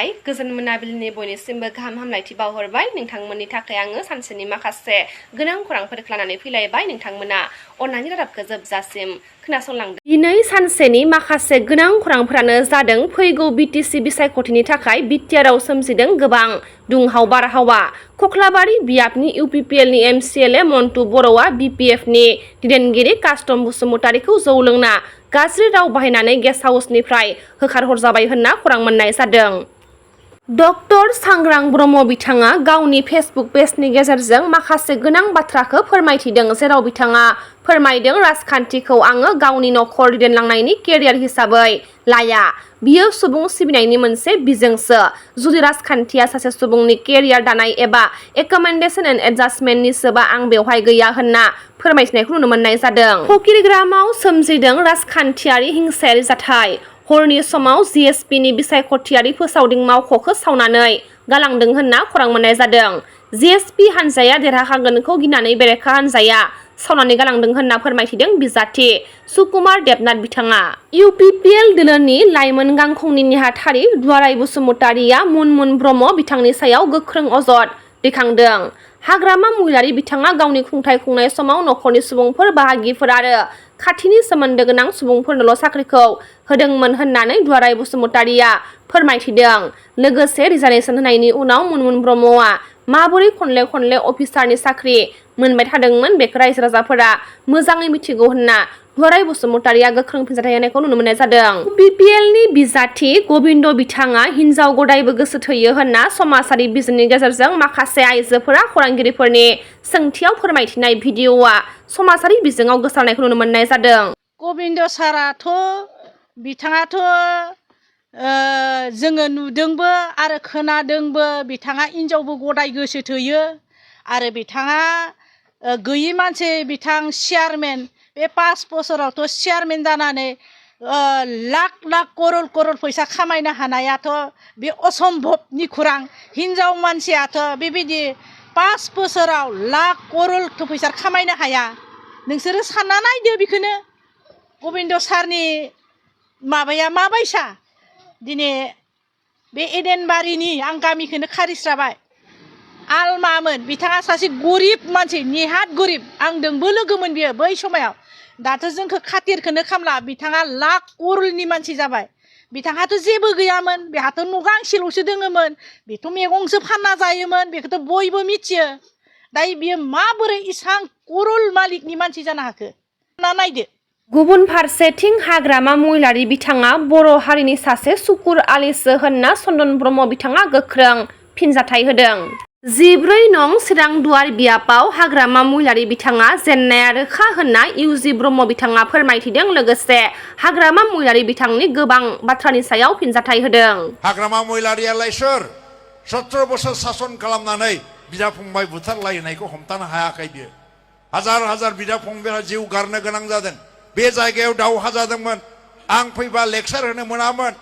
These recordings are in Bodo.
खुलुमबाय गोजोन मोनाबिलिनि बयनिसिमबो गाहाम हामलायथि बावहरबाय नोंथांमोननि थाखाय आङो सानसेनि माखासे गोनां खौरांफोर लानानै फैलायबाय नोंथांमोना अननानै रादाबखौ जोबजासिम खोनासंलांदो। दिनै सानसेनि माखासे गोनां खौरांफोरानो जादों फैगौ बिटिसि बिसायख'थिनि थाखाय बिटिआरआव सोमजिदों गोबां दुंहाव बारहावा। कख्लाबारि बियाबनि इउपिपिएलनि एमसिएलए मन्टु बर'आ बिपिएफनि दैदेनगिरि कास्टम बसुमतारिखौ जौ लोंना गाज्रि राव बाहायनानै गेस्ट हाउसनिफ्राय होखारहरजाबाय होनना खौरां मोननाय जादों। डक्टर सांग्रां ब्रह्म बिथाङा गावनि फेसबुक पेजनि गेजेरजों माखासे गोनां बाथ्राखौ फोरमायथिदों, जेराव बिथाङा फोरमायदों राजखान्थिखौ आङो गावनि नखर दैदेनलांनायनि केरियार हिसाबै लाया, बियो सुबुं सिबिनायनि मोनसे बिजोंसो। जुदि राजखान्थिया सासे सुबुंनि केरियार दानाय एबा एकोमेन्डेशन एन्ड एडजास्टमेन्टनिसोबा आं बेवहाय गैया होनना फोरमायथिनायखौ नुनो मोननाय जादों। फकिरग्रामाव सोमजिदों राजखान्थियारि हिंसायारि जाथाय। हरनि समाव जिएसपिनि बिसायख'थियारि फोसावदिं मावख'खौ सावनानै गालांदों होनना खौरां मोननाय जादों। जिएसपि हानजाया देरहाखागोनखौ गिनानै बेरेखा हानजाया सावनानै गालांदों होनना फोरमायथिदों बिजाथि सुकुमार देबनाथ बिथाङा। इउपिपिएल दोलोनि लाइमोन गांखंनि नेहाथारि दुआराय बसुमतारिया मुनमुन ब्रह्म बिथांनि सायाव गोख्रों अजद दैखांदों। हाग्रामा महिलारि बिथाङा गावनि खुंथाय खुंनाय समाव नखरनि सुबुंफोर, बाहागिफोर आरो खाथिनि सोमोन्दो गोनां सुबुंफोरनोल' साख्रिखौ होदोंमोन होननानै दुआराय बसुमतारिया फोरमायथिदों। लोगोसे रिजार्भेसन होनायनि उनाव मुनमुन ब्रह्मआ माबोरै खनले खनले अफिसारनि साख्रि मोनबाय थादोंमोन बेखौ रायजो राजाफोरा मोजाङै मिथिगौ होनना दुआराय बसुमतारिया गोख्रों फिनजाथाय होनायखौ नुनो मोननाय जादों। बिपिएलनि बिजाथि गबिन्द बिथाङा हिनजाव गदायबो गोसो थोयो होनना समाजारि बिजोंनि गेजेरजों माखासे आइजोफोरा खौरांगिरिफोरनि सोंथियाव फोरमायथिनाय भिडिअआ समाजारि बिजोङाव गोसारनायखौ नुनो मोननाय जादों। गबिन्द साराथ' बिथाङाथ' जोङो नुदोंबो आरो खोनादोंबो, बिथाङा हिनजावबो गदाय गोसो थोयो आरो बिथाङा गैयि मानसि, बिथां चेयारमेन, बे 5 बोसोरावथ' चेयारमेन जानानै लाख लाख करल करल फैसा खामायनो हानायाथ' बे असम्भबनि खुरां। हिनजाव मानसियाथ' बेबायदि 5 बोसोराव लाख करल फैसा खामायनो हाया। नोंसोरो सानना नायदो बेखौनो गबिन्द सारनि माबाया माबायसा। दिनै बे एदेनबारिनि आं गामिखौनो खारिस्राबाय आलमामोन, बिथाङा सासे गरिब मानसि, नेहाद गरिब, आंदोंबो लोगोमोन बियो बै समाव। दाथ' जोंखौ खातिरखौनो खामला, बिथाङा लाख करलनि मानसि जाबाय। बिथाङाथ' जेबो गैयामोन, बेहाथ' न' गांसेल'सो दोङोमोन, बेथ' मैगंसो फानना जायोमोन, बेखौथ' बयबो मिथियो। दायो बियो माबोरै इसां करल मालिकनि मानसि जानो हाखो ना नायदो। गुबुन फारसेथिं हाग्रामा महिलारि बिथाङा बर' हारिनि सासे सुकुर आलिसो होनना चन्दन ब्रह्म बिथाङा गोख्रों फिनजाथाय होदों। 14 नं चिरांदुवार बियाबाव हाग्रामा महिलारि बिथाङा जेननाया रोखा होनना इउजि ब्रह्म बिथाङा फोरमायथिदों। लोगोसे हाग्रामा महिलारि बिथांनि गोबां बाथ्रानि सायाव फिनजाथाय होदों। हाग्रामा महिलारियालाय सोर? 17 बोसोर सासन खालामनानै बिदा फंबाय बुथारलायनायखौ हमथानो हायाखै बियो। हाजार हाजार बिदा फंबायहा जिउ गारनो गोनां जादों। बे जायगायाव दावहा जादोंमोन। आं फैबा लेक्सार होनो मोनामोन,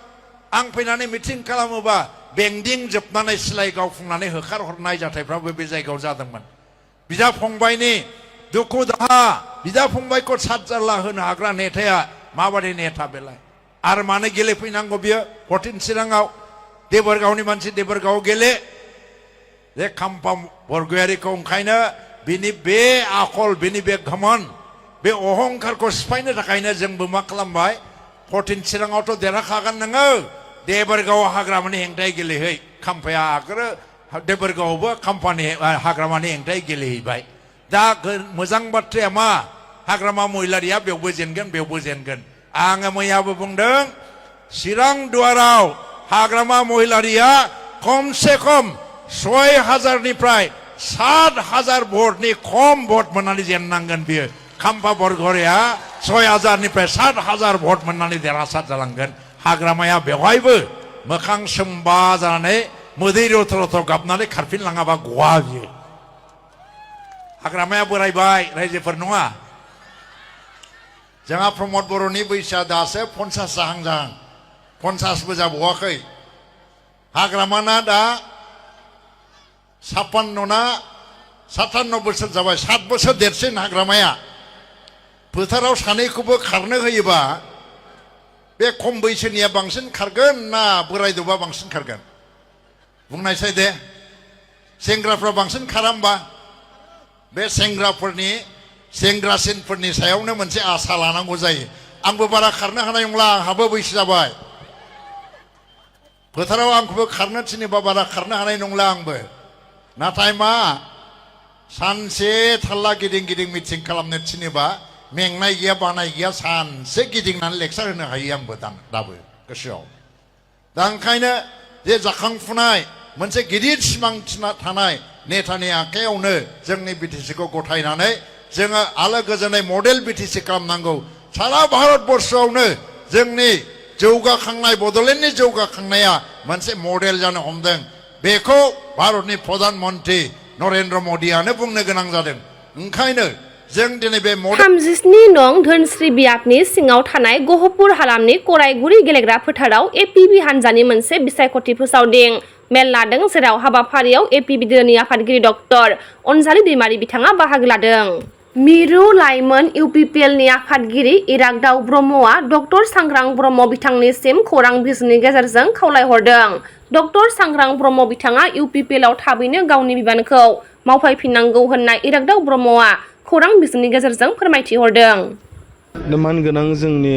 आं फैनानै मिटिं खालामोबा बेंदिं जोबनानै सिलाय गावफुंनानै होखारहरनाय जाथायफ्राबो बे जायगायाव जादोंमोन। बिदा फंबायनि दुखु दाहा, बिदा फंबायखौ सातजारला होनो हाग्रा नेथाया माबादि नेथा बेलाय? आरो मानो गेलेफैनांगौ बियो 14 चिराङाव? देबोरगावनि मानसि देबोरगावआव गेले। बे खाम्फा बरगयारिखौ ओंखायनो बिनि बे आखल, बिनि बे घमन, बे अहंकारखौ सिफायनो थाखायनो जोंबो मा खालामबाय, 14 चिराङावथ' देरहाखागोन नोङो, देबोरगाव हाग्रामानि हेंथायै गेलेहै। खाम्फाया आगोलो देबोरगावआवबो खाम्फानि हाग्रामानि हेंथायै गेलेहैबाय। दा मोजां बाथ्राया मा? हाग्रामा महिलारिया बेयावबो जेनगोन, बेयावबो जेनगोन। आङो मैयाबो बुंदों, चिरांदुवाराव हाग्रामा महिलारिया खमसे खम 6000निफ्राय 7000 भटनि खम भट मोननानै जेननांगोन बियो। खाम्फा बरगयारिया 6000निफ्राय 7000 भट मोननानै देरहासार जालांगोन। हाग्रामाया बेवहायबो मोखां सोमबा जानानै मोदै रथ' रथ' गाबनानै खारफिनलाङाबा गवा बियो। हाग्रामाया बोरायबाय, रायजोफोर नङा। जोंहा प्रमद बर'नि बैसोआ दासो 50 जाहां जाहां, 50बो जाबावाखै। हाग्रामाना दा 56 ना 57 बोसोर जाबाय, 7 बोसोर देरसिन हाग्रामाया। फोथाराव सानैखौबो खारनो होयोबा बे खम बैसोनिया बांसिन खारगोन ना बोरायदबा बांसिन खारगोन? बुंनायसाय दे सेंग्राफ्रा बांसिन खारा होमबा बे सेंग्रासिनफोरनि सायावनो मोनसे आसा लानांगौ जायो आंबो बारा खारनो हानाय नंला आंहाबो बैसो जाबाय फोथाराव आंखौबो खारनो थिनोबा बारा खारनो हानाय नंला आंबो नाथाय मा सानसे थाल्ला गिदिं गिदिं मिटिं खालामनो थिनोबा मेंनाय गैया बानाय गैया सानसे गिदिंनानै लेक्सार होनो हायो आंबो दाबो गोसोआव दा ओंखायनो जे जाखांफुनाय मोनसे गिदिर सिमां थानाय नेतानि आखायावनो जोंनि बिटिसिखौ गथायनानै जोङो आलो गोजोनै मडेल बिटिसि खालामनांगौ सारा भारतबर्षआवनो जोंनि जौगाखांनाय बड'लेण्डनि जौगाखांनाया मोनसे मडेल जानो हमदों बेखौ भारतनि प्रधान मन्त्रि नरेन्द्र मदियानो बुंनो गोनां जादों ओंखायनो जों दिनै बे 37 नं धोनस्रि बियाबनि सिङाव थानाय गहपुर हालामनि करायगुरि गेलेग्रा फोथाराव एपिबि हानजानि मोनसे बिसायख'थि फोसावदिं मेल लादों जेराव हाबाफारियाव एपिबि दोलोनि आफादगिरि डक्टर अनजालि दैमारि बिथाङा बाहागो लादों मिरु लाइमोन इउपिपिएलनि आफादगिरि इरागदाव ब्रह्मआ डक्टर सांग्रां ब्रह्म बिथांनिसिम खौरां बिजोंनि गेजेरजों खावलायहरदों डक्टर सांग्रां ब्रह्म बिथाङा इउपिपिएलआव थाबैनो गावनि बिबानखौ मावफैफिननांगौ होनना इरागदाव ब्रह्मआ खौरां बिजोंनि गेजेरजों फोरमायथि हरदों मानगोनां जोंनि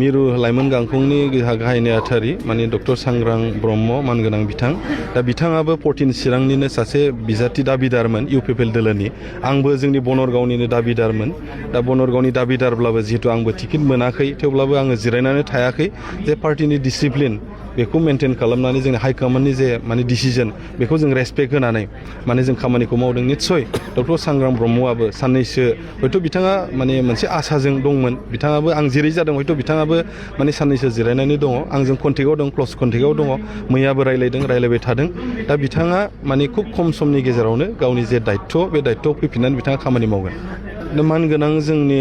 मिरु लाइमोन गांखंनि गाहाय नेहाथारि माने डक्टर सांग्रां ब्रह्म मानगोनां बिथां दा बिथाङाबो 14 चिरांनिनो सासे बिजाथि दाबिदारमोन इउपिपिएल दोलोनि आंबो जोंनि बनरगावनिनो दाबिदारमोन दा बनरगावनि दाबिदारब्लाबो जिहेतु आंबो टिकेट मोनाखै थेवब्लाबो आङो जिरायनानै थायाखै जे पार्टिनि डिसिप्लिन बेखौ मेनटेन खालामनानै जोंनि हाइकमान्डनि जे माने डिसिजन बेखौ जों रेसपेक्ट होनानै माने जों खामानिखौ मावदों निस्सय डक्टर सांग्रां ब्रह्मआबो साननैसो हयथ' बिथाङा माने मोनसे आसाजों दंमोन बिथाङाबो आं जेरै जादों हयथ' बिथाङाबो माने साननैसो जिरायनानै दङ आंजों कन्टेक्टआव दं क्लस कन्टेक्टआव दङ मैयाबो रायलायबाय थादों दा बिथाङा माने खुब खम समनि गेजेरावनो गावनि जे दायित्व बे दायित्वआव फैफिननानै बिथाङा खामानि मावगोन दा मानगोनां जोंनि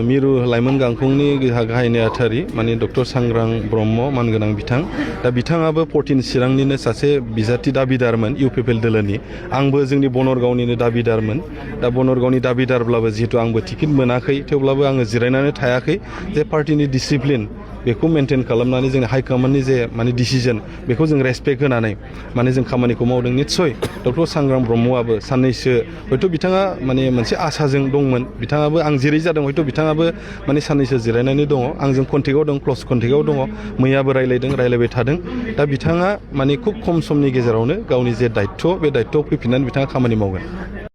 मिरु लाइमोन गांखंनि गाहाय नेहाथारि माने डक्टर सांग्रां ब्रह्म मानगोनां बिथां दा बिथाङाबो 14 चिरांनिनो सासे बिजाथि दाबिदारमोन इउपिपिएल दोलोनि आंबो जोंनि बनरगावनिनो दाबिदारमोन दा बनरगावनि दाबिदारब्लाबो जिहेतु आंबो टिकेट मोनाखै थेवब्लाबो आङो जिरायनानै थायाखै जे पार्टिनि डिसिप्लिन बेखौ मेनटेन खालामनानै जोंनि हाइकमान्डनि जे माने डिसिजन बेखौ जों रेसपेक्ट होनानै माने जों खामानिखौ मावदों निस्सय डक्टर सांग्रां ब्रह्मआबो साननैसो हयथ' बिथाङा माने मोनसे आसाजों दंमोन बिथाङाबो आं जेरै जादों हयथ' बिथाङाबो माने साननैसो जिरायनानै दङ आंजों कन्टेक्टआव दं क्लस कन्टेक्टआव दङ मैयाबो रायलायबाय थादों दा बिथाङा माने खुब खम समनि गेजेरावनो गावनि जे दायित्व बे दायित्वआव फैफिननानै बिथाङा खामानि मावगोन